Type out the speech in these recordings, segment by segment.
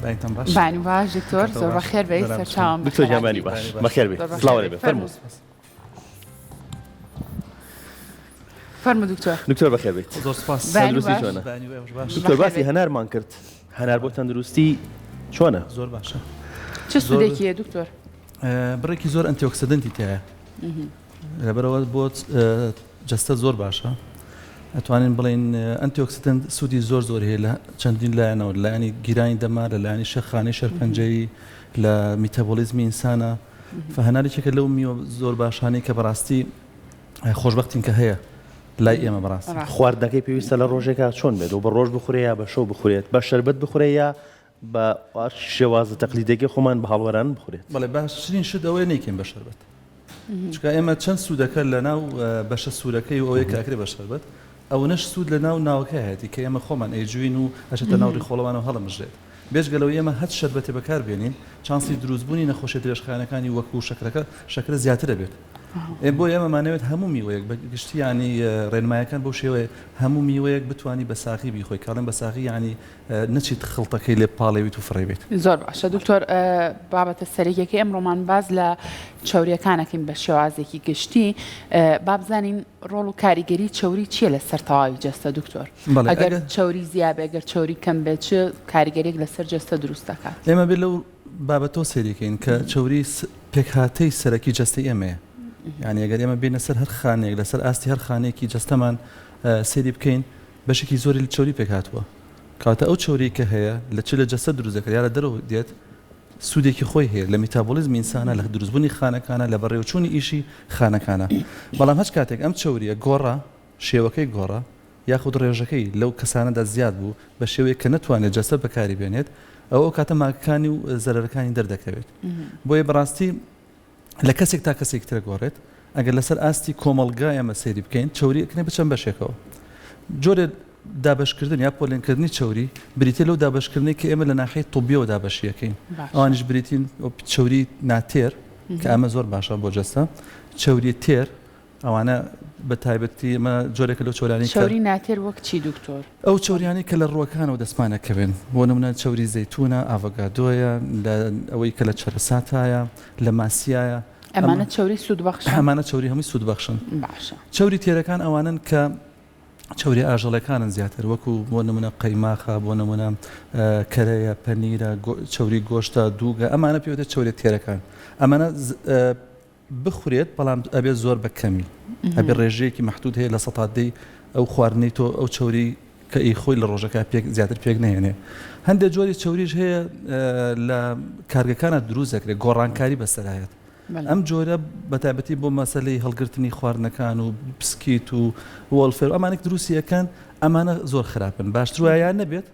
بەینتان باش. بانی باش دکتۆر زۆر بەخێر بێی سەرچاوم دکتۆر گیان بانی باش بەخێر بێی سڵاو لێ بێ فەرموو. فەرموو دکتۆر. دکتۆر بەخێر بێیت. زۆر سپاس. تەندروستی چۆنە؟ دکتۆر باسی هەنارمان کرد هەنار بۆ تەندروستی چۆنە؟ زۆر باشە. چ سوودێکی هەیە دکتۆر؟ بڕێکی زۆر antioxidant ی تایە لەبەرەوە بۆ جەستە زۆر باشە ئەتوانین بڵێین antioxidant سوودی زۆر زۆر هەیە لە چەندین لایەنەوە لایەنی گیرانی دەمار لە لایەنی شەخانەی شەرپەنجەیی لە میتابۆلیزمی ئینسانە فهەنار یەکێکە لەو میوە زۆر باشانەی کە بەڕاستی خۆشببختین کە هەیە لای ئێمە بەڕاستی خواردنەکەی پێویستە لە ڕۆژێکا چۆن بێت و بە ڕۆژ بخورێ یا بە شەو بخورێت بە شەربەت بخورێ یا بە شێوازە تەقلیدەکەی خۆمان بە هەڵوەران بخورێت. بەڵێ باشترین شت ئەوەیە نەیکەین بە شەربەت چونکە ئێمە چەند سوودەکە لە ناو بەشە سوورەکەی و ئەوەیە کە ئەکرێ بە شەربەت ئەوەنەش سوود لە ناو ناوەکە هەیەتی کە ئێمە خۆمان ئەیجوین و ئەچێتە ناو ڕیخۆڵەوانەوە هەڵەمژرێت بێجگە لەوەی ئێمە هەچ شەربەتێ بەکار بێنین چانسی دروستبوونی نەخۆشیە درێژخایەنەکانی وەکو شەکرەکە شەکرە زیاتر ئەبێت بۆیە ئێمە مانەوێت هەموو میوەیەک بە گشتی یانی ڕێنمایەکان بەو شێوەیە هەموو میوەیەک بتوانی بە ساغی بیخۆی کاڵێن بە ساغی یانی نەچیت خڵتەکەی لێ بپاڵێویت و فڕێی بەیت. زۆر باشە دکتۆر بابەتە سەرەکیەکەی ئەمڕۆمان باس لە چەوریەکان ئەکەین بە شێوازێکی گشتی با بزانین ڕۆڵ و کاریگەری چەوری چییە لەسەر تەواوی جەستە دکتۆر ئەگەر چەوری زیابێ گەر چەوری کەم بێت چ کاریگەریەک لەسەر جەستە دروست دەکات؟ ئێمە بێ لەو بابەتەوە سەیری کەین کە چەوری پێکهاتەی سەرەکی جەستەی ئێمەیە یعنی ئەگەر ئێمە بێینە سەر هەر خانەیەک لەسەر ئاستی هەر خانەیەکی جەستەمان سەیری بکەین بەشێکی زۆری لە چەوری پێکهاتووە، کەواتە ئەو چەوریەی کە هەیە لە چ لە جەستە دروست دەکرێت یا لە دەرەوە دێت سوودێکی خۆی هەیە لە میتابۆلیزمی ئینسانە لە دروستبوونی خانەکانە لە بەڕێوەچوونی ئیشی خانەکانە بەڵام هەچ کاتێک ئەم چەوریە گۆڕا شێوەکەی گۆڕا یاخود ڕێژەکەی لەو کەسانەدا زیاد بوو بە شێوەیەک کە نەتوانێت جەستە بەکاری بێنێت ئەوە ئەو کاتە ماکەکانی و زەرەرەکانی دەردەکەوێت بۆیە بەڕاستی لە کەسێک تا کەسێکی تر گۆڕێت ئەگەر لەسەر ئاستی کۆمەڵگا ئێمە سەیری بکەین چەوری ئەکرێ بە چەند بەشێکەوە جۆرێ دابەشکردن یا پۆلێنکردنی چەوری بریتە لەو دابەشکردنەی کە ئێمە لە ناحیەی طبیەوە دابەشیەکەین ئەوانیش بریتین چەوری ناتێر کە ئەمە زۆر باشە بۆ جەستە چەوری تێر ئەوانە بە تایبەتی ئەمە جۆرێکە لەو چەوریانەی کە. چەوری ناتێر وەک چی دکتۆر؟ ئەو چەوریانەی کە لە ڕووەکانەوە دەستمان ئەکەوێن بۆ نمونە چەوری زەیتونە، ئاڤۆگادۆیە، لە ئەوەی کە لە چەرەساتایە، لە ماسیایە. ئەمانە چەوری سوودبەخشن؟ ئەمانە چەوری هەمووی سوودبەخشن. باشە. چەوری تێرەکان ئەوانەن کە چەوری ئاژەڵەکانن زیاتر وەکو بۆ نمونە قەیماخە، بۆ نمونە کەرەیە، پەنیرە، چەوری گۆشتە، دووگە، ئەمانە پێ وترێت چەوریە تێرەکان. ئەمانە بخورێت بەڵام ئەبێت زۆر بە کەمی ئەبێ ڕێژەیەکی مەحدود هەیە لە سەتا دەی ئەو خواردنەی تۆ ئەو چەوری کە ئی خۆی لە ڕۆژەکە پێک زیاتر پێک نهێنێ هەندێک جۆری چەوریش هەیە لە کارگەکانە دروست دەکرێت گۆڕانکاری بەسەرایەت ئەم جۆرە بە تایبەتی بۆ مەسەلەی هەڵگرتنی خواردنەکان و پسکیت و وەڵفێر ئەمانێک دروستی ئەکەن ئەمانە زۆر خراپن باشتر وایە یان نەبێت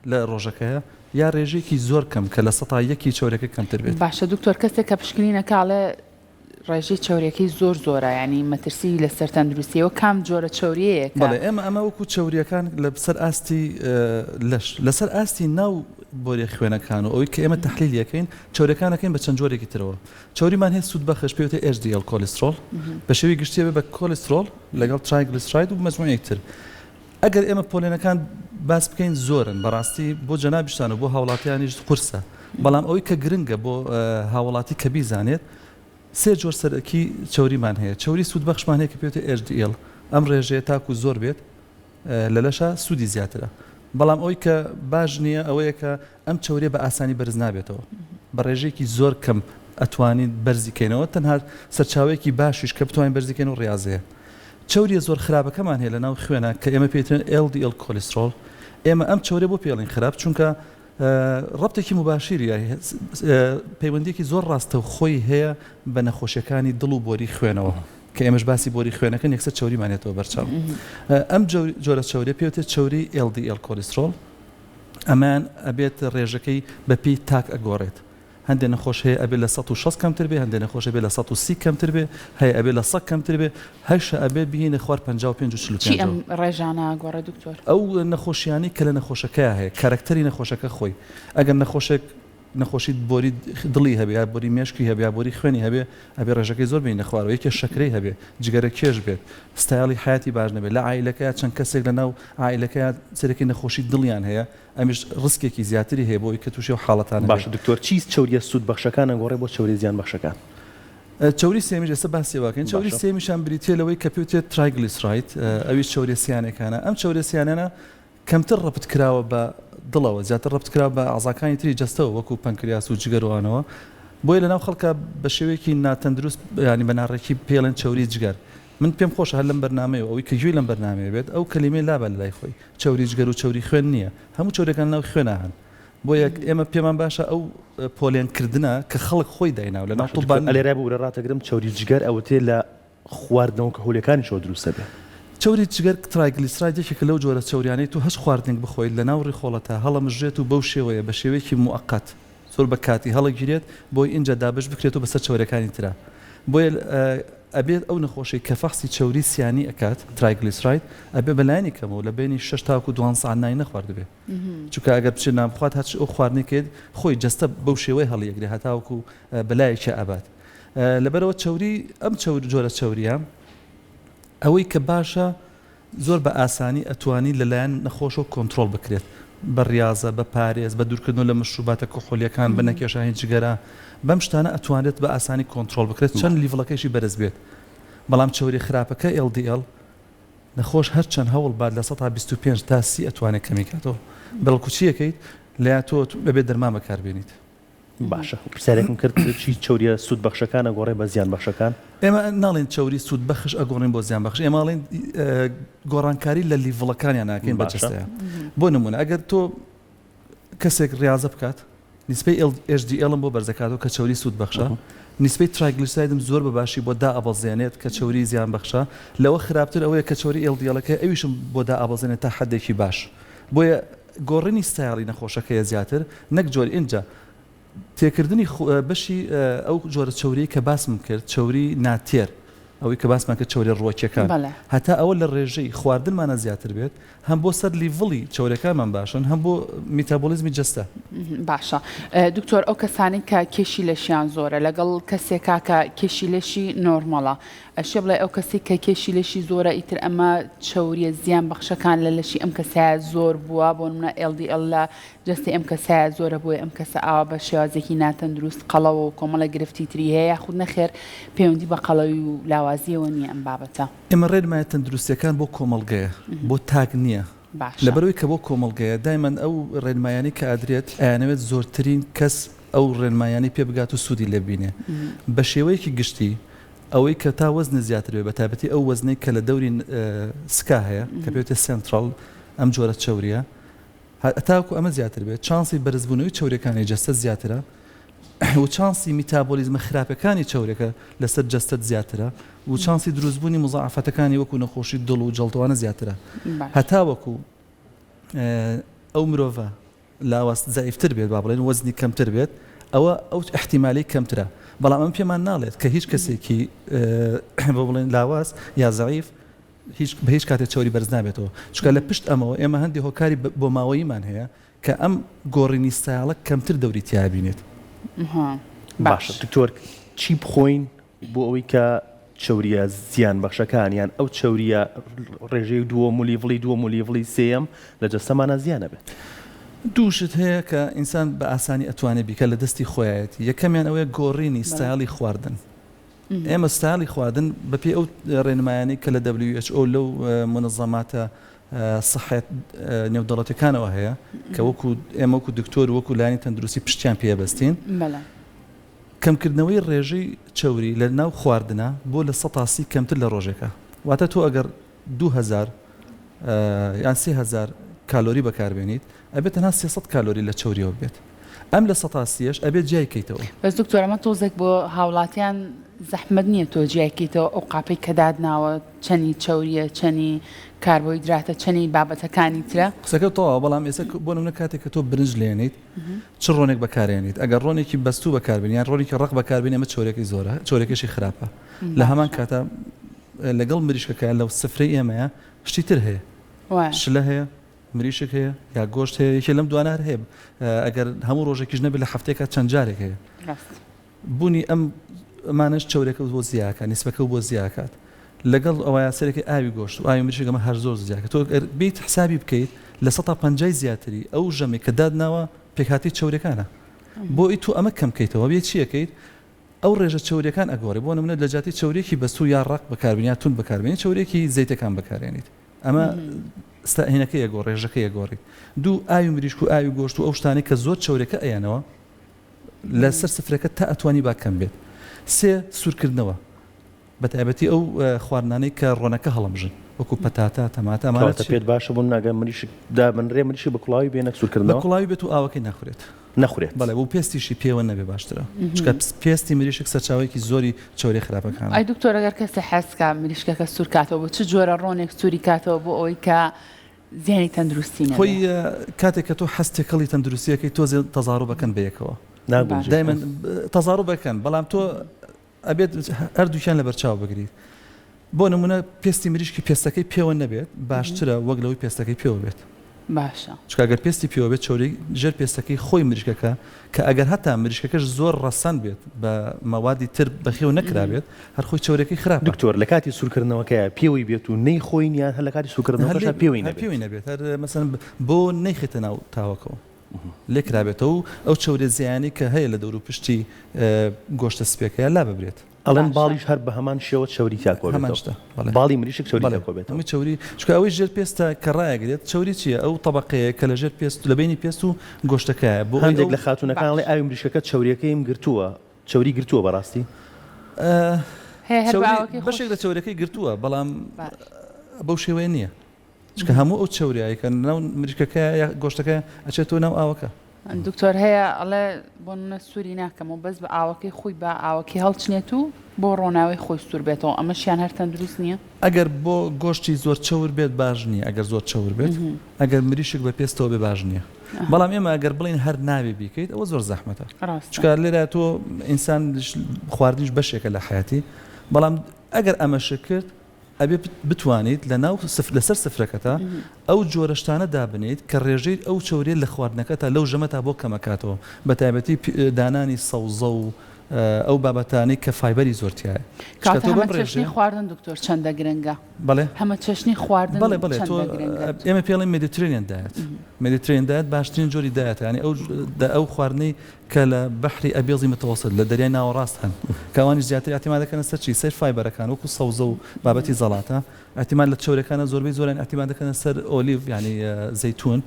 لە ڕۆژەکەیا یا ڕێژەیەکی زۆر کەم کە لە سەتا یەکی چەورەکە کەمتر بێت. باشە دکتۆر کەسێک کە پشکنینەکە ئەڵێ ڕێژەی چەوریەکەی زۆر زۆرە یانی مەترسی لەسەر تەندروستی ئەوە کام جۆرە چەوریەیە کە. بەڵێ ئێمە ئەمە وەکو چەوریەکان لەسەر ئاستی لەش لەسەر ئاستی ناو بۆریە خوێنەکان و ئەوەی کە ئێمە تەحلیلی ئەکەین چەوریەکان ئەکەین بە چەند جۆرێکی ترەوە چەوریمان هەیە سوودبەخش پێی وترێ HDL کۆلیسترۆڵ بە شێوەی گشتی ئەبێ بە کۆلیسترۆڵ لەگەڵ triglyceride و مەجموعەیەک تر ئەگەر ئێمە پۆلێنەکان باس بکەین زۆرن بەڕاستی بۆ جەنابیشتان و بۆ هاوڵاتیانیش قورسە بەڵام ئەوەی کە گرنگە بۆ هاوڵاتی کە بیزانێت سێ جۆر سەرەکی چەوریمان هەیە چەوری سوودبەخشمان هەیە کە پێوتە HDL ئەم ڕێژەیە تاکو زۆر بێت لە لەشە سوودی زیاترە بەڵام ئەوەی کە باش نییە ئەوەیە کە ئەم چەوریە بە ئاسانی بەرز نابێتەوە بە ڕێژەیەکی زۆر کەم ئەتوانین بەرزی کەینەوە تەنها سەرچاوەیەکی باشیش کە بتوانین بەرزی کەینەوە ڕیازەیە چەوریە زۆر خراپەکەمان هەیە لەناو خوێنا کە ئێمە پێی دەڵێن LDL کۆلیسترۆڵ ئێمە ئەم چەوریە بۆ پێی ئەڵێین خراپ چونکە ڕەبتێکی موباشیری پەیوەندیەکی زۆر ڕاستەوخۆی هەیە بە نەخۆشیەکانی دڵ و بۆری خوێنەوە کە ئێمەش باسی بۆری خوێنەکەن یەکسەر چەوریمان هێتەوە بەرچاو ئەم جۆرە چەوریە پێی وترێت چەوری LDL کۆلیسترۆڵ ئەمەیان ئەبێت ڕێژەکەی بەپێی تاک ئەگۆڕێت هەندێ نەخۆش هەیە ئەبێ لە 160 کەمتر بێ هەندێ نەخۆش ئەبێ لە 130 کەمتر بێ هەیە ئەبێ لە 100 کەمتر بێ هەشە ئەبێ بهینە خوار 55 و 45 چی ئەم ڕێژانە ئەگۆڕێ دکتۆر؟ ئەو نەخۆشیانەی کە لە نەخۆشەکەیا هەیە کارەکتەری نەخۆشەکە خۆی ئەگەر نەخۆشێک. نەخۆشی بۆری دڵی هەبێ یا بۆری مێشکی هەبێ یا بۆری خوێنی هەبێ ئەبێ ڕێژەکەی زۆر بێنە خوارەوە یەکێ شەکرەی هەبێ جگەرە کێش بێت ستایڵی حەیاتی باش نەبێت لە عائیلەکەیا چەند کەسێک لە ناو عائیلەکەیا سەرەکی نەخۆشی دڵیان هەیە ئەمیش ڕسکێکی زیاتری هەیە بۆ ئەوی کە توشی ئەو حاڵەتانە بێت. باشە دکتۆر چی چەوریە سوود بەخشەکان ئەگۆڕێ بۆ چەوریە زیان بەخشەکان؟ چەوری سێمیش ئێستا باسی ئەوە ئەکەین چەوری باشە. سێمیشان بریتیە لەوەی کە پێوترێت triglyceride ئەویش چەوریە سیانەکانە ئەم چەوریە سیانانە کەمتر ڕەبت کراوە بە دڵەوە زیاتر ڕەبت کراوە بە ئەعزاکانی تری جەستەوە وەکو پەنکریاس و جگەر و ئەوانەوە بۆیە لەناو خەڵکا بە شێوەیەکی ناتەندروست یانی بە ناڕێکی پێڵێن چەوری جگەر من پێم خۆشە هەر لەم بەرنامەیەوە ئەوەی کە گوێی لەم بەرنامەیە بێت ئەو کەلیمەی لابا لەلای خۆی چەوری جگەر و چەوری خوێن نییە هەموو چەوریەکان لەناو خوێنا هەن بۆیە ئێمە پێمان باشە ئەو پۆلێن کردنە کە خەڵک خۆی دایناوە لەناو باشە دکتۆر طوبا نییە. ئەلێرە ببورە ڕاتەگرم چەوری جگەر ئەوتێ لە خواردنەوە کحولیەکانیشەوە دروست دەبێ. چەوری جگەر triglyceride یەکێکە لەو جۆرە چەوریانەی تۆ هەچ خواردنێک بخۆیت لەناو ڕیخۆڵەتا هەڵەمژرێت و بەو شێوەیە بە شێوەیەکی موئەقەت زۆر بە کاتی هەڵەگیرێت بۆی ئینجا دابەش بکرێتەوە بەسەر چەوریەکانی ترا بۆیە ئەبێت ئەو نەخۆشەی کە فەحسی چەوری سیانی ئەکات triglyceride ئەبێ بەلایەنی کەمەوە لە بەینی شەش تاکو دوانزە سەعات نانی نەخواردبێ چونکە ئەگەر بچێت نان بخوات هەرچ ئەو خواردنەی کە خۆی جەستە بەو شێوەیە هەڵیەگرێ هەتاوەکو بەلایەکیا ئەبات لەبەرئەوە چەوری ئەم چەور جۆرە چەوریە ئەوەی کە باشە زۆر بە ئاسانی ئەتوانی لەلایەن نەخۆشەوە کۆنترۆڵ بکرێت بە ڕیازە بە پارێز بە دوورکردنەوە لە مەشروباتە کحولیەکان بە نەکێشانی جگەرە بەم شتانە ئەتوانرێت بە ئاسانی کۆنترۆڵ بکرێت چەند level ەکەیشی بەرز بێت بەڵام چەوری خراپەکە LDL نەخۆش هەرچەند هەوڵ بات 25% تا 30 ئەتوانێت کەمی کاتەوە بەڵکو چیەکەیت لە تۆ بەبێ دەرمان بەکاربێنیت. باشە پرسیارێکم کرد چی چەوریە سوود بەخشەکان ئەگۆڕێ بە زیان بەخشەکان؟ ئێمە ناڵێن چەوری سوود بەخش ئەگۆڕین بۆ زیان بەخش ئێمە ئەڵێین گۆڕانکاری لە level ەکانیان ناکەین بە جەستەیە بۆ نمونە ئەگەر تۆ کەسێک ڕاضە بکات نیسبەی HDL م بۆ بەرزەکاتەوە کە چەوری سوود بەخشە نیسبەی triglyceride م زۆر بە باشی بۆ دائەبەزێنێت کە چەوری زیان بەخشە لەوە خراپتر ئەوەیە کە چەوری LDL ەکە ئەویشم بۆ دائەبەزێنێت تا حدێکی باش بۆیە گۆڕینی ستایڵی نەخۆشەکەیە زیاتر نەک جۆری ئینجا تێکردنی بەشی ئەو جۆرە چەوریەی کە باسم کرد چەوری ناتێر ئەوەی کە باسمان کرد چەوریە ڕووەکیەکان هەتا ئەوە لە ڕێژەی خواردنمانە زیاتر بێت هەم بۆ سەر level ی چەورەکانمان باشن هەم بۆ میتابۆلیزمی جەستە. باشە دکتۆر ئەو کەسانەی کە کێشی لەشیان زۆرە لەگەڵ کەسێکا کە کێشی لەشی نۆرمەڵە ئەشێ بڵێ ئەو کەسەی کە کێشی لەشی زۆرە ئیتر ئەمە چەوریە زیان بەخشەکان لە لەشی ئەم کەسایە زۆر بووە بۆ نمونە LDL لە جەستەی ئەم کەسایە زۆرە بۆیە ئەم کەسە ئاوا بە شێوازێکی ناتەندروست قەڵەوە و کۆمەڵێک گرفتی تری هەیە یاخود نەخێر پەیوەندی بە قەڵەوی و لاوازیەوە نییە ئەم بابەتە. ئێمە ڕێنمایە تەندروستیەکان بۆ کۆمەڵگەیە بۆ تاک نییە باشە. لەبەرئەوەی کە بۆ کۆمەڵگەیە دایمەن ئەو ڕێنمایانەی کە ئەدرێت ئەیانەوێت زۆرترین کەس ئەو ڕێنمایانەی پێ بگات و سوودی لێ ببینێ بە شێوەیەکی گشتی ئەوەی کە تا وەزنت زیاتر بێت بەتایبەتی ئەو وەزنەی کە لە دەوری سکا هەیە کە پێوتێ سێنتراڵ ئەم جۆرە چەوریە هەتاکو ئەمە زیاتر بێت چانسی بەرزبوونەوەی چەوریەکانی جەستەت زیاترە و چانسی میتابۆلیزمە خراپەکانی چەورەکە لەسەر جەستەت زیاترە و چانسی دروستبوونی مزاعفەتەکانی وەکو نەخۆشی دڵ و جەڵتەوانە زیاترە هەتاوەکو ئەو مرۆڤە لاواز زەعیفتر بێت با بڵێن وەزنی کەمتر بێت ئەوە ئەو ئیحتیمالەی کەمترە بەڵام ئەمە پێمان ناڵێت کە هیچ کەسێکی بۆ بڵێن لاواز یا زەعیف هیچ بە هیچ کاتێک چەوری بەرز نابێتەوە چونکە لە پشت ئەمەوە ئێمە هەندێک هۆکاری بۆماوەییمان هەیە کە ئەم گۆڕینی ستایڵە کەمتر دەوری تیا بینێت. باشە دکتۆر چی بخۆین بۆ ئەوەی کە چەورییە زیان بەخشەکان یان ئەو چەورییە ڕێژەی دووەم و level ی دووەم و level ی سێیەم لە جەستەمانا زیان ئەبێت؟ دوو شت هەیە کە ئینسان بە ئاسانی ئەتوانێت بیکات لە دەستی خۆیایەتی یەکەمیان ئەوەیە گۆڕینی ستایڵی خواردن ئێمە ستایڵی خواردن بەپێی ئەو ڕێنمایانەی کە لە WHO لەو مونەزەماتە سەحەت نێودەوڵەتیەکانەوە هەیە کە وەکو ئێمە وەکو دکتۆر وەکو لایەنی تەندروستی پشتیان پێ بەستین کەمکردنەوەی ڕێژەی چەوری لە ناو خواردنا بۆ 30% کەمتر لە ڕۆژێکە واتە تۆ ئەگەر 2000 یان 3000 کالۆری بەکاربێنیت ئەبێت تەنها 300 کالۆری لە چەوریەوە بێت ئەم لە سەتا سیەش ئەبێت جیای کەیتەوە. بەس دکتۆر ئەمە تۆزێک بۆ هاوڵاتیان زەحمەت نیە تۆ جیای کەیتەوە ئەو قاپەی کە داتناوە چەنی چەوریە چەنی کاربۆیدراتە چەنی بابەتەکانی ترە؟ قسەکەت تەواوە بەڵام ئێستا بۆ نمونە کاتێک کە تۆ برنج لێنیت چ ڕۆنێک بەکارێنیت ئەگەر ڕۆنێکی بەستوو بەکاربێنی یان ڕۆنێکی ڕەق بەکاربێنی ئەمە چەوریەکەی زۆرە چەوریەکەشی خراپە لە هەمان کاتا لەگەڵ مریشکەکە لەو سفرەی ئێمەیە شتی تر هەیە شلە هەیە. مریشک هەیە یا گۆشت هەیە یەکێ لەم دوانە هەر هەیە ئەگەر هەموو ڕۆژێکیش نەبێت لە هەفتەیەکا چەند جارێک هەیە. بوونی ئەم ئەمانەش چەورەکە بۆ زیاکات نیسبەکە بۆ زیاکات لەگەڵ ئەوەیا سەرەکی ئاوی گۆشت و ئاوی مریشک ئەمە هەر زۆر زیاکە تۆ گەر بیت حسابی بکەیت لە سەتا پەنجای زیاتری ئەو ژەمێک کە دادناوە پێکهاتەی چەورەکانە بۆ ئەوی تۆ ئەمە کەم کەیتەوە بێ چی ئەکەیت ئەو ڕێژە چەوریەکان ئەگۆڕێ بۆ نمونە لە جیاتی چەوریەکی بەستوو یا ڕەق بەکاربێنی یا توند بەکاربێنی چەوریەکی زەیتەکان بەکارێنیت ئەمە هینەکەی ئەگۆڕ ڕێژەکەی ئەگۆڕیت دوو ئاوی مریشک و ئاوی گۆشت و ئەو شتانەی کە زۆر چەورەکە ئەیەنەوە لەسەر سفرەکە تا ئەتوانی با کەم بێت سێ سوورکردنەوە بە تایبەتی ئەو خواردنانەی کە ڕۆنەکە هەڵەمژن وەکو پەتاتە تەماتە ئەمانە کەواتە پێت باشە بۆ ناگە مریشک دابنرێ مریشک بە کوڵاوی بێ نەک سوورکردنەوە؟ بە کوڵاوی بێت و ئاوەکەی نەخورێت. نەخورێت. بەڵێ و پێستیشی پێوە نەبێ باشترە چونکە پێستی مریشک سەرچاوەیەکی زۆری چەوریە خراپەکانە. ئەی دکتۆر ئەگەر کەسێ حەز کا مریشکەکە سوور کاتەوە بۆ چ جۆرە ڕۆنێک سووری کاتەوە بۆ ئەوەی کە زیانی تەندروستی نەبێ؟ خۆی کاتێک کە تۆ حەز تێکەڵی تەندروستیەکەی تۆزێ تەزاروبەکەن بەیەکەوە ناگونجێ. دایمەن تەزاروبەکەن بەڵام تۆ ئەبێت هەردووکیان لەبەرچاو بگریت. بۆ نموونە پێستی مریشکی پێستەکەی پێوە نەبێت باشترە وەک لەوەی پێستەکەی پێوە بێت. باشە. چونکە گەر پێستی پێوە بێت چەوری ژێر پێستەکەی خۆی مریشکەکە کە ئەگەر هەتا مریشکەکەش زۆر ڕەسەن بێت بە مەوادی تر بەخێو نەکرابێت هەر خۆی چەوریەکەی خراپە. دکتۆر لە کاتی سوورکردنەوەکەیا پێوەی بێت و نەیخۆین یان هەر لە کاتی سوورکردنەوەکەشا پێوەی نەبێت؟ هەر پێوەی نەبێت هەر مەسەلەن بۆ نەیخەیتە ناو تاوەکەوە. لێکرابێتەوە و ئەو چەوریە زیانەی کە هەیە لە دەوروپشتی گۆشتە سپیەکەیا لاببرێت. ئەڵێن باڵیش هەر بە هەمان شێوە چەوری تیا کۆبێتەوە. هەمان شتە بەڵێ. باڵی مریشک چەوری تیا کۆبێتەوە. هەمووی چەوری چونکە ئەوەی ژێر پێستە کە ڕایەگرێت چەوری چییە ئەو تەبەقەیە کە لە ژێر پێست لە بەینی پێست و گۆشتەکەیە بۆ ئەوەی هەندێک لە خاتوونەکان ئەڵێ ئاوی مریشکەکە چەوریەکەیم گرتووە چەوری گرتووە بەڕاستی؟ هەیە هەر بە ئاوەکەی خۆش. بەشێک لە چەوریەکەی گرتووە بەڵام بەو شێوەیە نییە. چونکە هەموو ئەو چەوریایە کە ناو مریشکەکە یا گۆشتەکە ئەچێتەوە ناو ئاوەکە. دکتۆر هەیە ئەڵێ بۆ نمونە سوری ناکەمەوە بەس بە ئاوەکەی خۆی با ئاوەکەی هەڵچنێت و بۆ ڕۆناوەی خۆی سور بێتەوە ئەمەشیان هەر تەندروست نییە؟ ئەگەر بۆ گۆشتی زۆر چەور بێت باش نییە ئەگەر زۆر چەور بێت ئەگەر مریشک بە پێستەوە بێ باش نییە بەڵام ئێمە ئەگەر بڵێین هەر نابێ بیکەیت ئەوە زۆر زەحمەتە چونکە لێرە تۆ ئینسان خواردنیش بەشێکە لە حەیاتی بەڵام ئەگەر ئەمەشت کرد ئەبێ بتوانیت لە ناو لەسەر سفرەکەتا ئەو جۆرە شتانە دابنێیت کە ڕێژەی ئەو چەوریە لە خواردنەکەتا لەو ژەمەتا بۆ کەمەکاتەوە بەتایبەتی دانانی سەوزە و ئەو بابەتانەی کە فایبەری زۆر تیایە چونکە تۆ بەم ڕێژەیە. هەمەچەشنی خواردن دکتۆر چەندە گرنگە؟ بەڵێ. هەمەچەشنی خواردن بەڵێ بەڵێ تۆ ئێمە پێی ئەڵێین Mediterranean diet Mediterranean diet باشترین جۆری diet ە یانی ئەو ئەو خواردنەی کە لە بەحری ئەبیەزی متوسط، لە دەریای ناوەڕاست هەن، کە ئەوانیش زیاتر ئیعتیماد دەکەنە سەر چی؟ سەر فایبەرەکان وەکو سەوزە و بابەتی زەڵاتە، ئیعتیماد لە چەورەکانە زۆربەی زۆریان ئیعتیماد دەکەنە سەر olive یانی زەیتون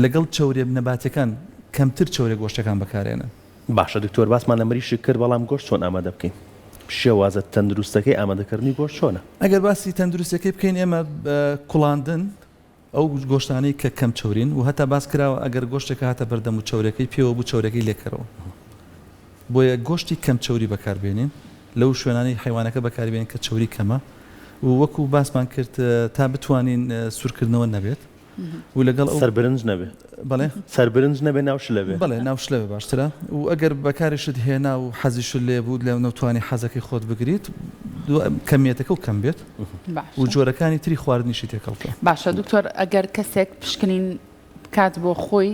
لەگەڵ چەوریە نەباتیەکان کەمتر چەوریە گۆشتیەکان بەکارێنن. باشە دکتۆر باسمان لە مریشک کرد بەڵام گۆشت چۆن ئامادە بکەین؟ شێوازە تەندروستەکەی ئامادەکردنی گۆشت چۆنە؟ ئەگەر باسی تەندروستیەکەی بکەین ئێمە کوڵاندن ئەو گۆشتانەی کە کەم چەورین و هەتا باس کراوە ئەگەر گۆشتێک هاتە بەردەم و چەورەکەی پێوە بوو چەورەکەی لێ کەرەوە بۆیە گۆشتی کەم چەوری بەکار بێنین لەو شوێنانەی حەیوانەکە بەکاری بێنین کە چەوری کەمە و وەکو باسمان کرد تا بتوانین سوورکردنەوە نەبێت و لەگەڵ ئەو سەر برنج نەبێ. بەڵێ. سەر برنج نەبێ ناو شلە بێ. بەڵێ ناو شلە بێ باشترە و ئەگەر بەکاریشت هێنا و حەزیشت لێ بوو لە نەوتوانی حەزەکەی خۆت بگریت کەمیەتەکە و کەم بێت و جۆرەکانی تری خواردنیشی تێکەڵ بکە. باشە دکتۆر ئەگەر کەسێک پشکنین بکات بۆ خۆی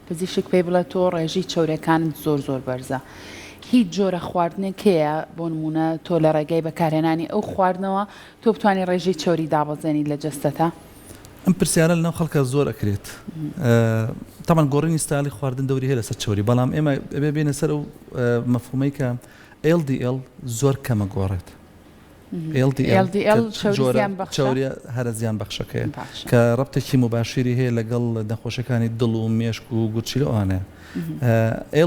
پزیشک پێی بڵێ تۆ ڕێژەی چەورەکانت زۆر زۆر بەرزە هیچ جۆرە خواردنێک هەیە بۆ نمونە تۆ لە ڕێگای بەکارهێنانی ئەو خواردنەوە تۆ بتوانی ڕێژەی چەوری دابەزێنی لە جەستەتا؟ ئەم پرسیارە لەناو خەڵکا زۆر ئەکرێت تەبعەن گۆڕینی ستایڵی خواردن دەوری هەیە لەسەر چەوری بەڵام ئێمە ئەبێ بێینە سەر ئەو مەفهومەی کە LDL زۆر کەمە گۆڕێت LDL چەوریە هەرە زیان بەخشەکەیە کە ڕەبتێکی موباشیری هەیە لەگەڵ نەخۆشەکانی دڵ و مێشک و گورچیلە ئەوانەیە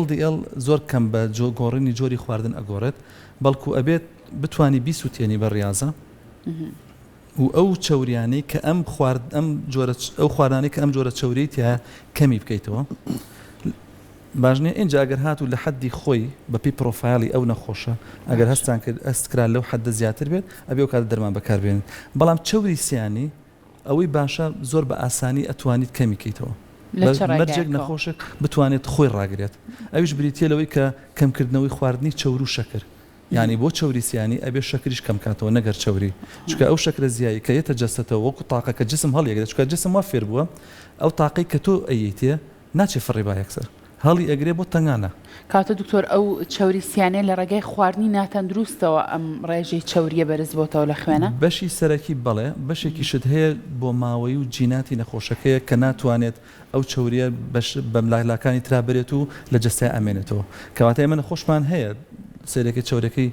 LDL زۆر کەم بە گۆڕینی جۆری خواردن ئەگۆڕێت بەڵکو ئەبێت بتانی بیسووتێنی بە ڕاضە و ئەو چەوریانەی کە ئەم خوارد ئەم جۆرە ئەو خواردانەی کە ئەم جۆرە چەوریەی تیایە کەمی بکەیتەوە باش نیە ئینجا ئەگەر هاتوو لە حەدی خۆی بە پێی پرۆفایلی ئەو نەخۆشە ئەگەر هەستان کرد ئەست کرا لەو حەدە زیاتر بێت ئەبێ ئەو کاتە دەرمان بەکار بێنن بەڵام چەوری سیانی ئەوەی باشە زۆر بە ئاسانی ئەتوانیت کەمی کەیتەوە لە چ مەرجێک ڕێگایەکەوە؟ نەخۆشێک بتوانێت خۆی ڕاگرێت ئەویش بریتیە لەوەی کە کەمکردنەوەی خواردنی چەور و شەکر. یانی بۆ چەوری سیانی ئەبێ شەکریش کەم کاتەوە نەک هەر چەوری چونکە ئەو شەکرە زیایی کە یەتە جەستەتەوە وەکو تاقە کە جسم هەڵیەگرێت چونکە جسم وا فێر بووە ئەو تاقەی کە تۆ ئەیەیتێ ناچێ فڕی با یەکسەر هەڵی ئەگرێ بۆ تەنگانە. کەواتە دکتۆر ئەو چەوری سیانە لە ڕێگای خواردنی ناتەندروستەوە ئەم ڕێژەی چەوریە بەرز بۆتەوە لە خوێنا؟ بەشی سەرەکی بەڵێ، بەشێکیشت هەیە بۆماوەیی و جیناتی نەخۆشەکەیە کە ناتوانێت ئەو چەوریە بەش بە لاکانی ترا بەرێت و لە جەستەیا ئەمێنێتەوە کەواتە ئێمە نەخۆشمان هەیە سەیرەکەی چەورەکەی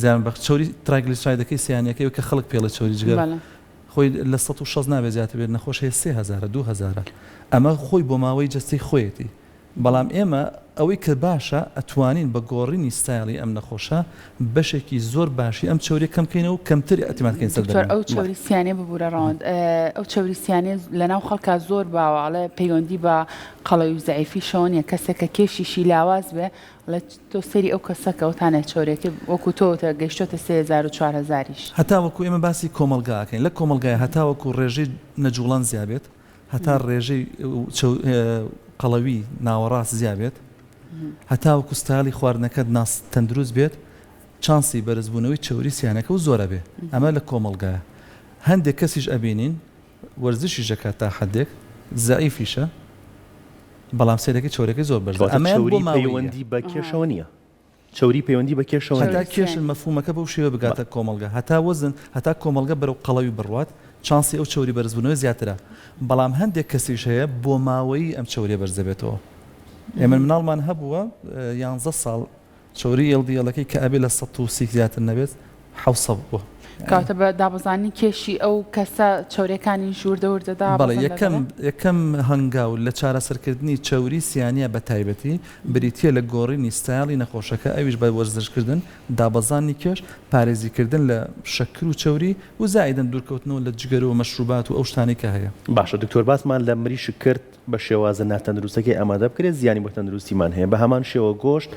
زیان بەخش چەوری triglyceride ەکەی سیانەکەی کە خەڵک پێڵێ چەوری جگەر خۆی لە 160 نابێت زیاتر بێت نەخۆش هەیە 3000 2000 ئەمە خۆی بۆ ماوەی جەستەی خۆیەتی بەڵام ئێمە ئەوەی کە باشە ئەتوانین بە گۆڕینی ستایڵی ئەم نەخۆشە بەشێکی زۆر باشی ئەم چەوریە کەم کەینەوە و کەمتر ئیعتیماد کەین سەر دکتۆر دەرمان. ئەو چەوری سیانە ببورە ڕەوەند ئەو چەوری سیانە لەناو خەڵکا زۆر باوە ئەڵێ پەیوەندی بە قەڵەوی و زەعیفیشەوە نیە کەسێک کە کێشیشی لاواز بێ ئەڵێ تۆ سەیری ئەو کەسە کە ئەوتانە چەوریەکەی وەکو تۆ وتە گەیشتۆتە 3000 و 4000 یش. هەتا وەکو ئێمە باسی کۆمەڵگا ئەکەین لە کۆمەڵگایە هەتا وەکو ڕێژەی نەجوڵان زیا بێت هەتا ڕێژەی قەڵەوی ناوەڕاست زیا بێت، هەتاوەکو ستایڵی خواردنەکەت ناس تەندروست بێت، چانسی بەرزبوونەوەی چەوری سیانەکە و زۆر ئەبێ. ئەمە لە کۆمەڵگایە. هەندێک کەسیش ئەبینین وەرزشیش ئەکات تا حەدێک، زەعیفیشە، بەڵام سەیرەکەی چەورەکەی زۆر بەرزە. کەواتە ئەمەیان بۆ چەوری ماوەییە. پەیوەندی بە کێشەوە نییە. چەوری پەیوەندی بە کێشەوە هەتا نییە. کێش مەفهومەکە بەو شێوە بگاتە کۆمەڵگە، هەتا وەزن، هەتا کۆمەڵگە بەرەو قەڵەوی بڕوات، چانسی ئەو چەوری بەرزبوونەوەی زیاترە. بەڵام هەندێک کەسیش هەیە بۆماوەیی ئەم چەوریە بەرز دەبێتەوە. ئێمە مناڵمان هەبووە یانزە ساڵ چەوری LDL ەکەی کە ئەبێ لە 130 زیاتر نەبێت 700 بووە. کەواتە بە دابەزاندنی کێشی ئەو کەسە چەوریەکانیش وردە وردە بەڵێ دابەزن یەکەم لەگەڵێ؟ یەکەم هەنگاو لە چارەسەرکردنی چەوری سیانیە بە تایبەتی بریتیە لە گۆڕینی ستایڵی نەخۆشەکە ئەویش بە وەرزشکردن، دابەزاندنی کێش، پارێزیکردن لە شەکر و چەوری و زائیدەن دوورکەوتنەوە لە جگەرە و مەشروبات و ئەو شتانەی کە هەیە. باشە دکتۆر باسمان لە مریشک کرد بە شێوازە ناتەندروستەکەی ئامادە بکرێت زیانی بۆ تەندروستیمان هەیە بە هەمان شێوە گۆشت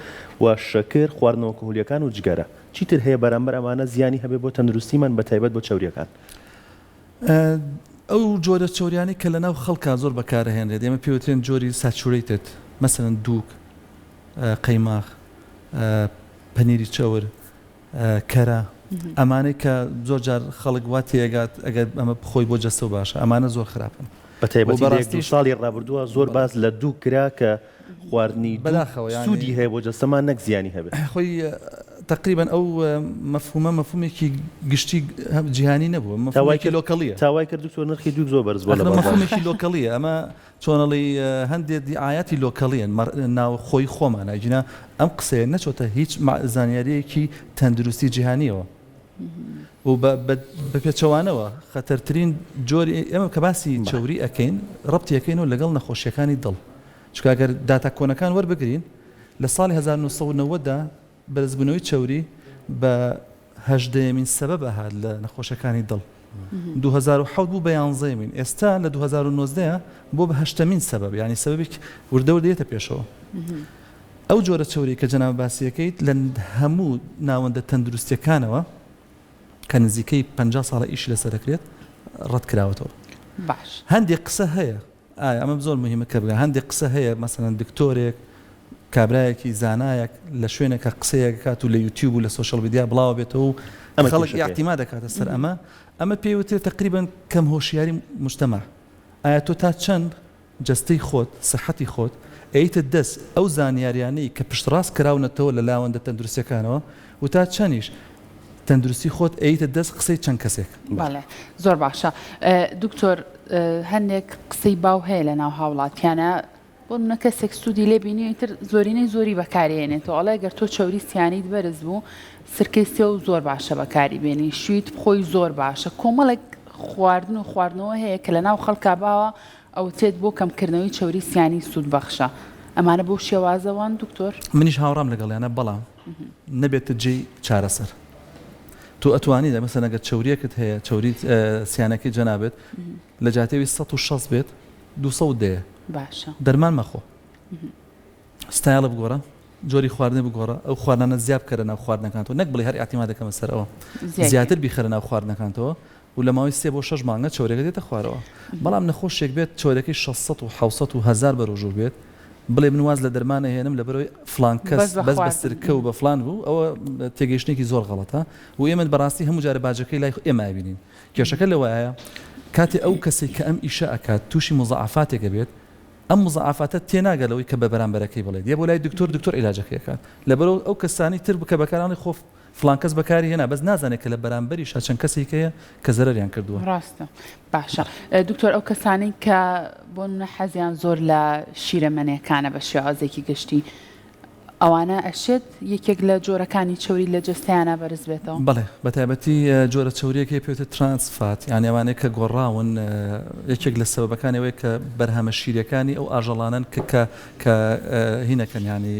و شەکر خواردنەوە کهولیەکان و جگەرە چیتر هەیە بەرامبەر ئەمانە زیانی هەبێت بۆ تەندروستیمان بە تایبەت بۆ چەوریەکان؟ ئەو جۆرە چەوریانەی کە لەناو خەڵکا زۆر بەکارئەهێنرێت ئێمە پێی وترێن جۆری saturated مەسەلەن دووک، قەیماخ، پەنیری چەور، کەرە ئەمانەی کە زۆر جار خەڵک وا تێگات ئەگەر ئەمە بخۆی بۆ جەستە و باشە ئەمانە زۆر خراپن. بە تایبەتی لە یەک دوو ساڵی ڕابردووە زۆر باس لە دووک کرا کە خواردنی دووک بەداخەوە یانی سوودی هەیە بۆ جەستەمان نەک زیانی هەبێت. خۆی تەقریبەن ئەو مەفهومە مەفهومێکی گشتی جیهانی نەبووە تا وای مەفهومێکی کرد local یە. تا وای کرد دکتۆر نرخی دووک زۆر بەرز بووە لە ئەخر بازاڕ. مەفهومێکی local یە ئەمە چۆن ئەڵێی هەندێ دیعایاتی local یەن ناوخۆی خۆمانە ئەگینا ئەم قسەیە نەچۆتە هیچ زانیارییەکی تەندروستی جیهانیەوە. و بە بە پێچەوانەوە خەتەرترین جۆری ئێمە کە باسی چەوری ئەکەین ڕەبتی ئەکەینەوە لەگەڵ نەخۆشیەکانی دڵ چونکە ئەگەر داتا کۆنەکان وەربگرین لە ساڵی 1990 دا بەرزبوونەوەی چەوری بە هەژدەیەمین سەبەب ئەهات لە نەخۆشیەکانی دڵ 2007 بوو بە یانزەیەمین ئێستا لە 2019 بۆ بە هەشتەمین سەبەب یعنی سەبەبێک وردە وردە یەتە پێشەوە ئەو جۆرە چەوریەی کە جەنابت باسی ئەکەیت لە هەموو ناوەندە تەندروستیەکانەوە کە نزیکەی 50 ساڵە ئیشی لەسەر دەکرێت ڕەت کراوەتەوە. باش. هەندێک قسە هەیە ئایا ئەمە زۆر مهمە کە بگە هەندێک قسە هەیە مەسەلەن دکتۆرێک کابرایەکی زانایەک لە شوێنێکە قسەیەک کات و لە یوتیوب و لە social media بڵاوە بێتەوە و ئەمە خەڵک کێشەکەیە. ئیعتیماد دەکاتە سەر ئەمە ئەمە پێی وترێت تەقریبەن کەم هۆشیاری مجتەمع ئایا تۆ تا چەند جەستەی خۆت، سیحەتی خۆت، ئەیەیتە دەست ئەو زانیاریانەی کە پشتڕاست کراونەتەوە لە لاوەندە تەندروستیەکانەوە و تا چەنیش تەندروستی خۆت ئەیەیتە دەست قسەی چەند کەسێک. بەڵێ زۆر باشە دکتۆر هەندێک قسەی باو هەیە لە ناو هاوڵاتیانە بۆ نمونە کەسێک سوودی لێ بینی ئیتر زۆرینەی زۆری بەکارێنێتەوە ئەڵێ گەر تۆ چەوری سیانیت بەرز بوو سرکەی سێو زۆر باشە بەکاری بێنی شویت بخۆی زۆر باشە کۆمەڵێک خواردن و خواردنەوە هەیە کە لە ناو خەڵکا باوە ئەوترێت بۆ کەمکردنەوەی چەوری سیانی سوودبەخشە. ئەمانە بەو شێوازە وان دکتۆر؟ منیش هاوڕام لەگەڵیانە بەڵام نەبێتە جێی چارەسەر. تۆ ئەتوانی مەسەلەن ئەگەر چەوریەکت هەیە چەوری سیانەکەی جەنابت لە جیاتی ئەوی 160 بێت 200 دەیە باشە دەرمان مەخۆ ستایڵە بگۆڕە جۆری خواردنە بگۆڕە ئەو خواردنانە زیاد بکەرە ناو خواردنەکانتەوە نەک بڵێ هەر ئیعتیماد دەکەمە سەر ئەوە زیاتر بیخەرە ناو خواردنەکانتەوە و لە ماوەی سێ بۆ شەش مانگە چەورەکە دێتە خوارەوە. بەڵام نەخۆشێک بێت چەورەکەی 600 و 700 و 1000 بەرۆژوو بێت بڵێ من واز لە دەرمان ئەهێنم لەبەرئەوەی فڵان کەس بەس بە سرکە و بە فڵان بوو ئەوە تێگەیشتنێکی زۆر غەڵەتە و ئێمە بەڕاستی هەموو جارە باجەکەی لای ئێمە ئەبینین کێشەکە لەوەیە کاتێ ئەو کەسێک کە ئەم ئیشە ئەکات تووشی مزەعافاتێک ئەبێت ئەم مزەعافاتە تێناگە لەوەی کە بە بەرامبەرەکەی بڵێت یە بۆ لای دکتۆر دکتۆر عیلاجەکەی ئەکات لەبەرئەوە ئەو کەسانی تر بکە بەکارانی خۆ فڵان کەس بەکاری هێنا بەس نازانێت کە لە بەرامبەریشا چەند کەسێک هەیە کە زەرەریان کردووە. ڕاستە باشە دکتۆر ئەو کەسانەی کە بۆ نمونە حەزیان زۆر لە شیرەمەنیەکانە بە شێوازێکی گشتی ئەوانە ئەشێت یەکێک لە جۆرەکانی چەوری لە جەستەیانا بەرز بێتەوە؟ بەڵێ بەتایبەتی جۆرە چەوریەک هەیە پێوتە trans fat یانی ئەوانەی کە گۆڕاون یەکێک لە سەبەبەکانی ئەوەیە کە بەرهەمە شیریەکانی ئەو ئاژەڵانەن کە کە کە هینەکەن یانی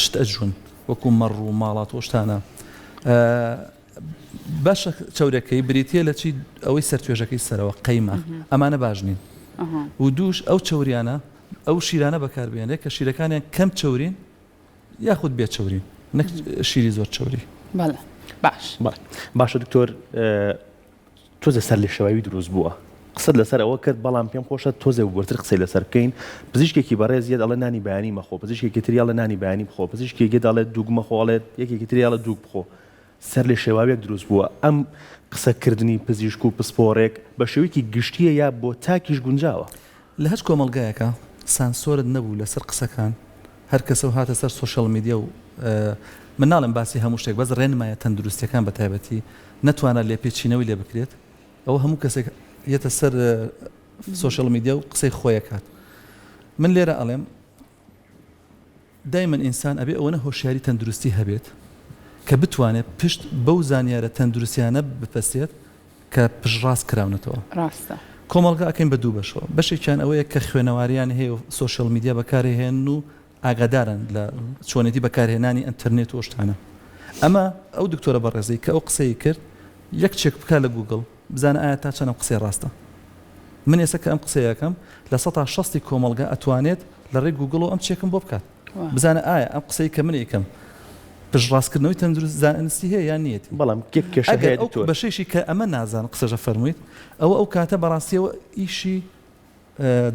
شت ئەجوون وەکو مەڕ و ماڵات و شتانە باشە چەورەکەی بریتە لە چی ئەوەی سەرتوێژەکەی سەرەوە قەیمە ئەمانە باش نین و دووش ئەو چەوریانە ئەو شیرانە بەکاربێنێت کە شیرەکانیان کەم چەورین یاخود بێ چەورین نەک شیری زۆر چەوری باش باشە دکتۆر تۆزێ سەرلێشێواوی دروست بووە. قسەت لەسەر ئەوە کرد، بەڵام پێم خۆشە تۆزێ وردتر قسەی لەسەر بکەین. پزیشکێکی بەڕێز یەت ئەڵێ نانی بەیانی مەخۆ، پزیشکێکی تری ئەڵێ نانی بەیانی بخۆ، پزیشکێک یەت ئەڵێ دووگ مەخۆ ئەڵێت یەکێکی تری ئەڵێ دووگ بخۆ. سەرلێشێواویەک دروست بووە. ئەم قسە کردنی پزیشک و پسپۆڕێک بە شێوەیەکی گشتییە یا بۆ تاکیش گونجاوە؟ لە هەچ کۆمەڵگایەکا سانسۆرت نەبوو لەسەر قسەکان، هەر کەسەو هاتە سەر social media و من ناڵێم باسی هەموو شتێک بەس ڕێنمایە تەندروستیەکان بە تایبەتی نەتوانا لێپێچینەوەی لێ بکرێت ئەوە هەموو کەسێک یەتە سەر social media و قسەی خۆیەکات من لێرە ئەڵێم دایمەن ئینسان ئەبێ ئەوەنە هۆشیاری تەندروستی هەبێت کە بتوانێت پشت بەو زانیارە تەندروستیانە بپەستێت کە پشتڕاست کراونەتەوە. ڕاستە. کۆمەڵگا ئەکەین بە دوو بەشەوە، بەشێکیان ئەوەیە کە خوێنەواریان هەیە و social media بەکارئەهێنن و ئاگادارن لە چۆنێتی بەکارهێنانی ئەنتەرنێت و ئەو شتانە. ئەمە ئەو دکتۆرە بەڕێزەی کە ئەو قسەی کرد یەک check بکا لە گووگڵ بزانە ئایا تا چەند ئەم قسەیە ڕاستە. من ئێستا کە ئەم قسەیە ئەکەم 60% ی کۆمەڵگا ئەتوانێت لە ڕێی گووگڵەوە ئەم check م بۆ بکات. بزانە ئایا ئەم قسەی کە من ئەیکەم پشتڕاستکردنەوەی تەندروست زانستی هەیە یان نیەتی. بەڵام یەک کێشە ئەگەر هەیە ئەو دکتۆر. بەشەیشی کە ئەمە نازان قسەشە فەرموویت ئەوە ئەو کاتە بەڕاستیەوە ئیشی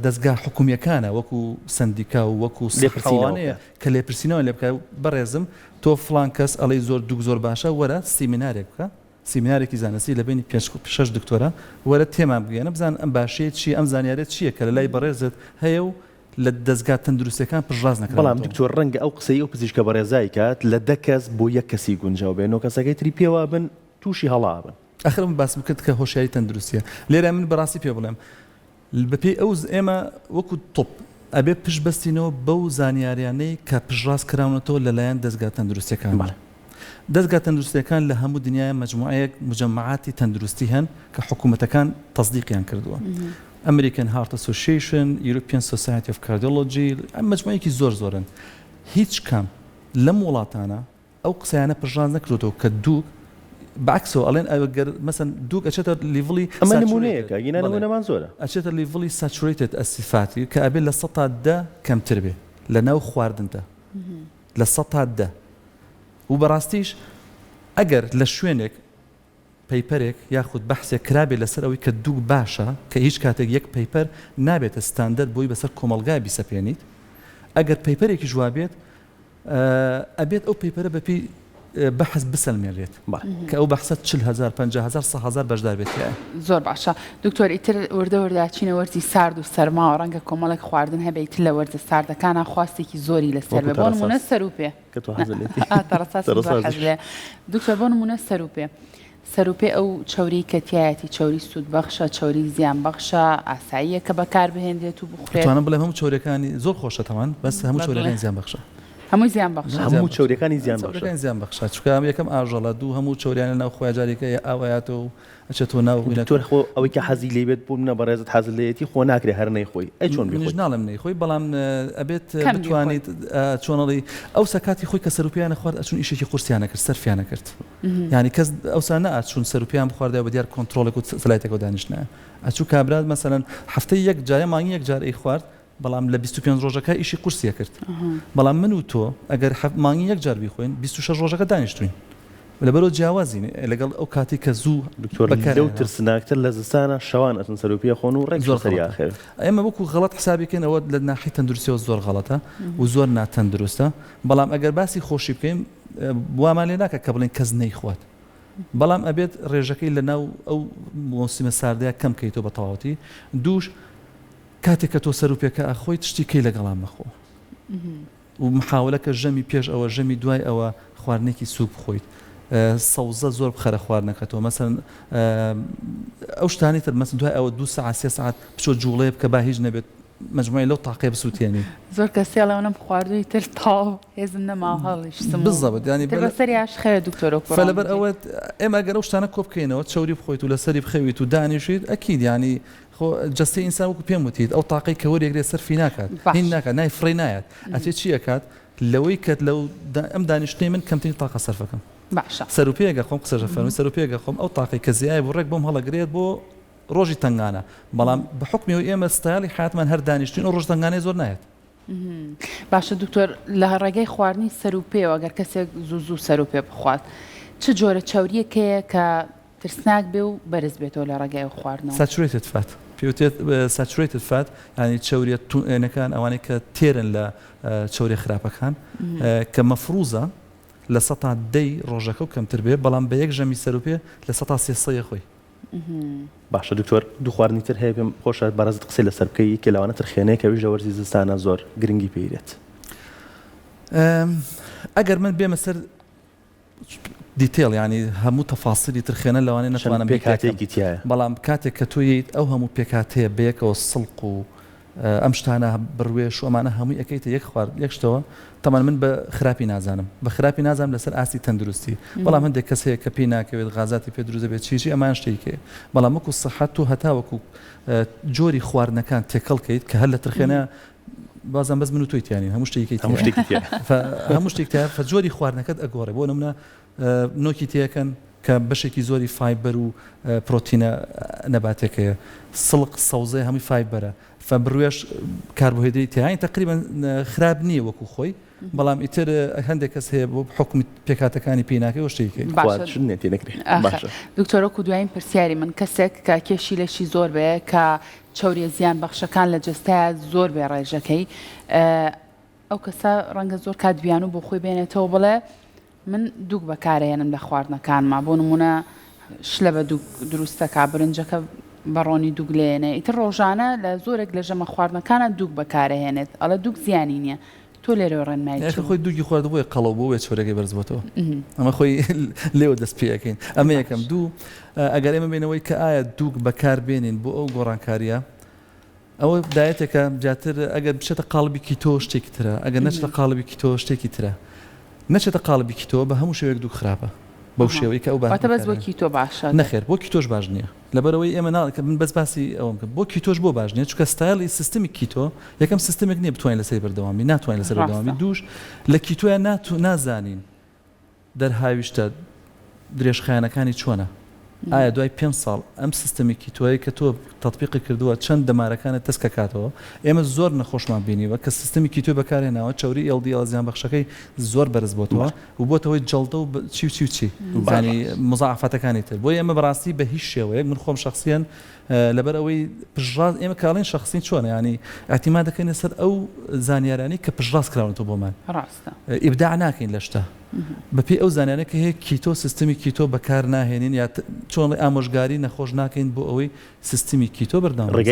دەزگا حکومیەکانە وەکو سەندیکا و وەکو لێپرسینەوە سەحەوانەیە بکات. کە لێپرسینەوەیان لێ بکات بەڕێزم تۆ فڵان کەس ئەڵێی زۆر دوک زۆر باشە وەرە سیمینارێک بکە سیمینارێکی زانستی لە بەینی پێنج شەش دکتۆرە وەرە تێمان بگەیەنە بزان ئەم باشیە چیە ئەم زانیاریە چیە کە لە لای بەڕێزت هەیە و لە دەزگا تەندروستیەکان پشتڕاست بەڵام نەکراونەتەوە. دکتۆر ڕەنگە ئەو قسەی ئەو پزیشکە بەڕێزای کات لە دە کەس بۆ یەک کەسی گونجاو بێ نۆ کەسەکەی تری پێ وابن توشی هەڵە ئەبن. ئەخر من باسم کرد کە هۆشیاری تەندروستیە لێرە من بەڕاستی پێ بڵێم بەپێی ئەو ئێمە وەکو طب ئەبێ پشت بەستینەوە بەو زانیاریانەی کە پشتڕاست کراونەتەوە لەلایەن دەزگا تەندروستیەکانەوە. بەڵێ. دەزگا تەندروستیەکان لە هەموو دنیایا مەجموعەیەک مجەمەعاتی تەندروستی هەن کە حکومەتەکان تەسدیقیان کردووە. American Heart Association، European Society of Cardiology، مەجموعەیەکی زۆر زۆرن. هیچ کام لەم وڵاتانە ئەو قسەیانە پشتڕاست نەکردۆتەوە کە دووک بە عەکسەوە ئەڵێن ئەگەر مەسەن دووک ئەچێتە level ی ئەمە نموونەیەکە گینا بەڵێ نموونەمان زۆرە. ئەچێتە level ی saturated ئەسید fatty کە ئەبێ 10% کەمتر بێ لە ناو خواردندا 10% و بەڕاستیش ئەگەر لە شوێنێک paper ێک یاخود بەحسێک کرابێت لەسەر ئەوەی کە دووک باشە کە هیچ کاتێک یەک paper نابێتە ستاندەر بۆی بەسەر کۆمەڵگا بیسەپێنیت ئەگەر paper ێکیش وابێت ئەبێت ئەو paper ە بەپێی بەحس بسەلمێنرێت کە ئەو بەحسە 40 هەزار 50 هەزار 100 هەزار بەشدار بێت تیایا. زۆر باشە دکتۆر ئیتر وردە وردە ئەچینە وەرزی سارد و سەرماوە ڕەنگە کۆمەڵێک خواردن هەبێ ئیتر لە وەرزە ساردەکانا خواستێکی زۆری لەسەر وەکو بێ بۆ نموونە تەڕەساز سەروپێ کە تۆ حەزت لێتی ئا تەڕەساسم زۆر حەز تەڕەسازیش. لێیە دکتۆر بۆ نموونە سەروپێ سەروپێ ئەو چەوریەی کە تیایەتی چەوری سوود بەخشە چەوری زیان بەخشە ئاساییە کە بەکار بهێنرێت و بخورێت؟ ئەتوانم بڵێم هەموو چەوریەکانی زۆر خۆشە تەوان بەس هەموو بەڵێ. چەوریەکانی زیان بەخشە. هەمووی زیان بەخشە. زیان هەموو بەخشە. چەوریەکانی زیان بەخشە. چەوریەکانی زیان بەخشە چونکە یەکەم ئاژەڵە دوو هەموو چەوریانە ناو خۆیا جارێکە ئاو ئەیاتەوە و ئەچێتەوە ناو دکتۆر خۆ ئەوەی کە حەزی لێی بێت بۆ منە بەڕێزت حەزت لێیەتی خۆ ناکرێ هەر نەیخۆی ئەی چۆن منیش بیخۆی؟ ناڵێم نەیخۆی بەڵام ئەبێت کەم بیخۆی. بتوانیت چۆن ئەڵێی ئەوسا کاتی خۆی کە سەروپێیان ئەخوارد ئەچوون ئیشێکی قورسیان ئەکرد سەرفیان ئەکرد یانی کەس ئەوسا نەئەچوون سەروپێیان بخواردایە بە دیار کۆنترۆڵێک و سەلایتێکەوە دانیشتنایە ئەچوو کابرا مەسەلەن هەفتەی یەک جار یا مانگی یەک جار ئەیخوارد بەڵام لە 25 ڕۆژەکە ئیشی قورسی ئەکرد بەڵام من و تۆ ئەگەر مانگی یەک جار بیخۆین 26 ڕۆژەکە دانیشتوین. لەبەرئەوە جیاوازین لەگەڵ ئەو کاتەی کە زوو دکتۆر بەکاریان لەو هێنا. ترسناکتر لە زستانا شەوان ئەچن سەرو پێ خۆن و ڕێک زۆر سەری غەڵەتە ئاخر. ئێمە وەکو غەڵەت حسابی کەین ئەوە لە ناحیەی تەندروستیەوە زۆر غەڵەتە و زۆر ناتەندروستە بەڵام ئەگەر باسی خۆشی بکەین وامان لێ ناکات کە بڵێین کەس نەیخوات بەڵام ئەبێت ڕێژەکەی لە ناو ئەو مۆسیمە ساردەیە کەم کەیتەوە بە تەواوەتی دووش کاتێک کە تۆ سەرو پێکە ئەخۆیت شتی کەی لەگەڵا مەخۆ و محاولە کە ژەمی پێش ئەوە ژەمی دوای ئەوە خواردنێکی سوک بخۆیت سەوزە زۆر بخەرە خواردنەکەتەوە مەسەن ئەو شتانی تر مەسن دوای ئەوە دو سەعات سێ سەعات بچۆ جوڵەیە بکە با هیچ نەبێت مەجموعی لەو تاقەیە بسوتێنی. زۆر کەس ئەڵێ ئەونەم خواردووی تر تەواو هێزم نەماوە هەڵیشتم و بالضبط یانی تر بەسەریاش خەوێ دکتۆر وەکو ڕام فلەبەر وتی. ئەوە ئێمە ئەگەر ئەو شتانە کۆ بکەینەوە چەوری بخۆیت و لەسەری بخەویت و دانیشیت ئەکید یانی خۆ جەستەی ئینسان وەکو پێم وتیت ئەو تاقەی کە وەریەگرێت سەرفی ناکات هین باشە. ناکات نای فڕێی نایات ئەچێ چی ئەکات لەوەی کە لەو ئەم دانیشتنەی من کەمترین تاقە سەرفەکەم باشە. سەرو پێگە خۆم قسەش ئەفەرمووی سەرو پێگە خۆم ئەو تاقەی کە زیای بوو ڕێک بۆم هەڵەگرێت بۆ ڕۆژی تەنگانە بەڵام بە حوکمی ئەوەی ئێمە ستایڵی حەیاتمان هەر دانیشتین ئەو ڕۆژ تەنگانەی زۆر نایەت. باشە دکتۆر لە ڕێگەی خواردنی سەرو پێوە گەر کەسێک زوو زوو سەرو پێ بخوات چ جۆرە چەوریەک هەیە کە ترسناک بێ و بەرز بێتەوە لە ڕێگای ئەو خواردنەوە؟ Saturated fat پێوترێت Saturated fat یانی چەوریە توێنەکان ئەوانەی کە تێرن لە چەوریە خراپەکان کە مەفروزە لە سەتا دەی ڕۆژەکە و کەمتر بێ بەڵام بە یەک ژەمی سەروپێ لە سەتا سێسەیە خۆی. باشە دکتۆر دوو خواردنی تر هەیە پێم خۆشە بەڕێزت قسەی لەسەر بکەی یەکێ لەوانە ترخێنەیە کە ئەویش لە وەرزی زستانە زۆر گرنگی پێی دێت. ئەگەر من بێمە سەر detail یانی هەموو تەفاسیلی ترخێنە لەوانەیە چەند نەتوانم بیکەم پێکهاتەیەکی تیایە. بەڵام کاتێک کە تۆ یەیت ئەو هەموو پێکهاتەیە بەیەکەوە سڵق و ئەم شتانە بڕوێش و ئەمانە هەمووی ئەکەیتە یەک خوارد یەک شتەوە تەمان من بە خراپی نازانم بە خراپی نازانم لەسەر ئاستی تەندروستی بەڵام هەندێک کەس هەیە کە پێی ناکەوێت غازاتی پێ دروست دەبێت چی چی ئەمان شتێکی بەڵام وەکو سەحەت تۆ هەتا وەکو جۆری خواردنەکان تێکەڵ کەیت کە هەر لە ترخێنە بازم بەس من و تۆی تیانین هەموو شتێکی هەموو شتێکی تیایە هەموو شتێک تیایە فە جۆری خواردنەکەت ئەگۆڕێ بۆ نمونە نۆکی تێکەن کە بەشێکی زۆری fiber و پرۆتینە نەباتێکەیە سڵق سەوزەیە هەمووی fiber ە فە بڕوێش کاربۆهێدرێتی تیایە تقریبا خراپ نییە وەکو خۆی بەڵام ئیتر هەندێک کەس هەیە بۆ حکومی پێکهاتەکانی پێی ناکەی و شتێکی باشە نیە تێ نەکرێ باشە دکتۆر وەکو دوایین پرسیاری من کەسێک کە کێشی لەشی زۆر بێ کە چەوریە زیان بەخشەکان لە جەستەیا زۆر بێ ڕێژەکەی ئەو کەسە ڕەنگە زۆر کات بیانوو بۆ خۆی بێنێتەوە بڵێ من دووک بەکارەیەنم لە خواردنەکانما بۆ نمونە شلە بە دووک دروستەکە برنجەکە بە ڕۆنی دووک لێنێ ئیتر ڕۆژانە لە زۆرێک لە ژەمە خواردنەکانە دووک بەکارەهێنێت ئەڵێ دووک زیانی نییە تۆ لێرەوە ڕێنمایی چی خۆی دووکی خوارد بۆیە قەڵەو بوو بۆیە چەورەکەی بەرز بۆتەوە ئەمە خۆی لێوە دەست پێ ئەکەین ئەمە یەکەم دوو ئەگەر ئێمە بێنەوەی کە ئایا دووک بەکار بێنین بۆ ئەو گۆڕانکاریە ئەوە diet ێکە زیاتر ئەگەر بچێتە قاڵبی keto شتێکی ترە ئەگەر نەچێتە قاڵبی keto شتێکی ترە نەچێتە قاڵبی keto بە هەموو شێوەیەک دووک خراپە بەو شێوەی کە ئەو واتە بەس بۆ keto باشە نەخێر بۆ keto ش باش نییە لەبەرئەوەی ئێمە نا من بەس باسی ئەوەم کرد بۆ keto ش بۆ باش نییە چونکە ستایلی سیستمی keto یەکەم سیستمێک نییە بتوانین لەسەری بەردەوام بین ناتوانین لەسەر بەردەوام بین دووش لە keto یا نازانین دەرهاویشتە درێژخایەنەکانی چۆنە ئایا دوای پێ ساڵ ئەم سیستمی keto یە کە تۆ تەتبیقی کردووە چەند دەمارەکانت تەسکەکاتەوە ئێمە زۆر نەخۆشمان بینیوە کە سیستمی keto ی بەکارهێناوە چەوری LDL زیانبەخشەکەی زۆر بەرز بۆتەوە و بۆتە هۆی جەڵدە و چی و چی و چی یانی مزاعەفاتەکانی تر بۆیە ئێمە بەڕاستی بە هیچ شێوەیەک من خۆم شەخسیەن لەبەر ئەوەی پشتڕاست ئێمە کاڵین شەخسی چۆنە ینی اعتماد دەکەینە سەر ئەو زانیارانی کە پشتڕاست کراونەتەوە بۆمان ڕاستە ئیبداع ناکەین لە شتە بەپێی ئەو زانیارە کە هەیە keto سیستمی keto بەکار ناهێنین یا چۆن ئامۆژگاری نەخۆش ناکەین بۆ ئەوەی سیستمی keto بەردەوام ڕێگای.